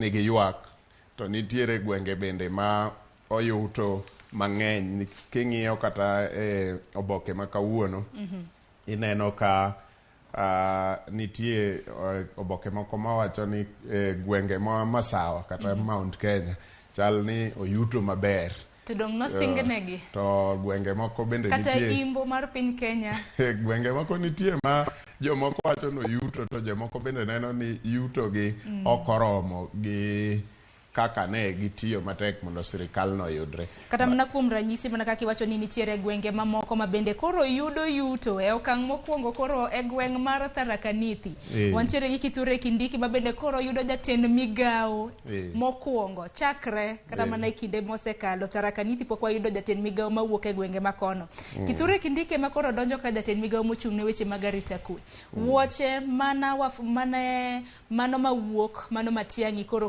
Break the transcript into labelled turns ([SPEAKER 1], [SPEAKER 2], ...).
[SPEAKER 1] Nigi ywak to nitiere gwenge bende ma oyuto mang'eny. King'iyo kata e oboke ma kawuono, ineno ka nitie oboke moko mawacho ni gwenge ma Masawa kata Mount Kenya chal ni oyuto maber.
[SPEAKER 2] To dong' nosingnegi.
[SPEAKER 1] To gwenge moko bende
[SPEAKER 2] Kata
[SPEAKER 1] nitie
[SPEAKER 2] imbo mar piny Kenya.
[SPEAKER 1] Gwenge moko nitie ma jomoko wacho ni oyuto to jomoko bende neno ni yuto gi ok oromo gi kaka ne gitiyo matek mondo sirikalno oyudre.
[SPEAKER 2] Kata mana kuom ranyisi, mana kaka iwacho ni nitiere gwenge mamoko ma bende koro yudo yuto e okang' mokwongo, koro e gweng' mar Tharaka Nithi. Wantiere gi Kithure Kindiki ma bende koro yudo jatend migawo mokwongo chakre kata mana e kinde mosekalo. Tharaka Nithi pok wayudo jatend migawo mawuok e gwenge makono. Kithure Kindiki ema koro donjo ka jatend migawo mochung' ne weche mag arita kwe. Wuoche mana waf, mane mano mawuok mano Matiang'i koro ka